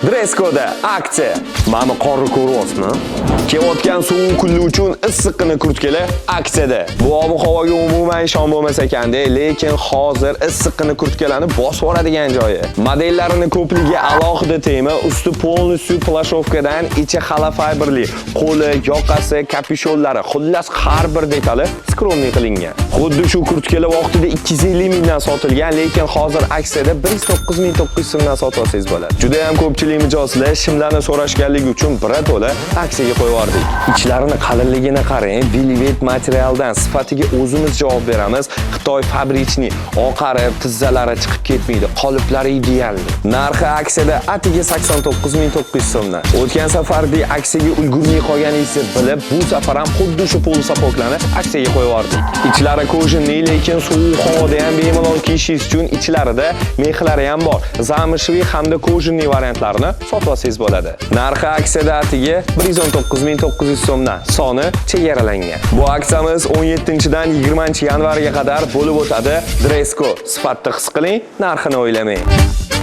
Dress Code'da aksiya. Mana qorni ko'ryapsizmi? Kelayotgan sovuq kunlar uchun issiqqina kurtkalar aksiyada. Bu ob-havoga umuman ishon bo'lmas ekanda, lekin hozir issiqqina kurtkalarni bosib yuboradigan joyi. Modellarini ko'pligi alohida tema, usti полностью плащёвка dan, ichi холофайбер li, qo'li, yoqasi, kapyushonlari, xullas har bir detali скромный qilingan. Xuddi shu kurtkalar vaqtida 250 mingdan sotilgan, lekin hozir aksiyada 109 900 so'mdan sotib olsangiz bo'ladi. Juda ham ko'pchilik mijozlar shimlarni so'rashganligi uchun birato'la aksiyaga qo'yib yubordik. Ichlarini qalinligini qarang, velvet materialdan, sifatiga o'zimiz javob beramiz. Xitoy фабричный, oqarib, tizzalari chiqib ketmaydi, qoliplari идеальный. Narxi aksiyada atiga 89 900 so'mdan. O'tgan safardagi aksiyaga ulgurmay qolganingizni bilib, bu safar ham xuddi shu полусапог larni aksiyaga qo'yib yubordik. Ichlari кожаный, lekin sovuq havoda ham bemalol kiyishingiz uchun ichlarida мех lari ham bor. Замшевый hamda кожаный variantlarini sotib olsangiz bo'ladi. Narxi aksiyada atiga 119 900 so'mdan. Soni chegaralangan. Bu aksiyamiz 17-dan 20 yanvarga qadar bo'lib o'tadi. Dress Code, sifatni his qiling, narxini o'ylamang.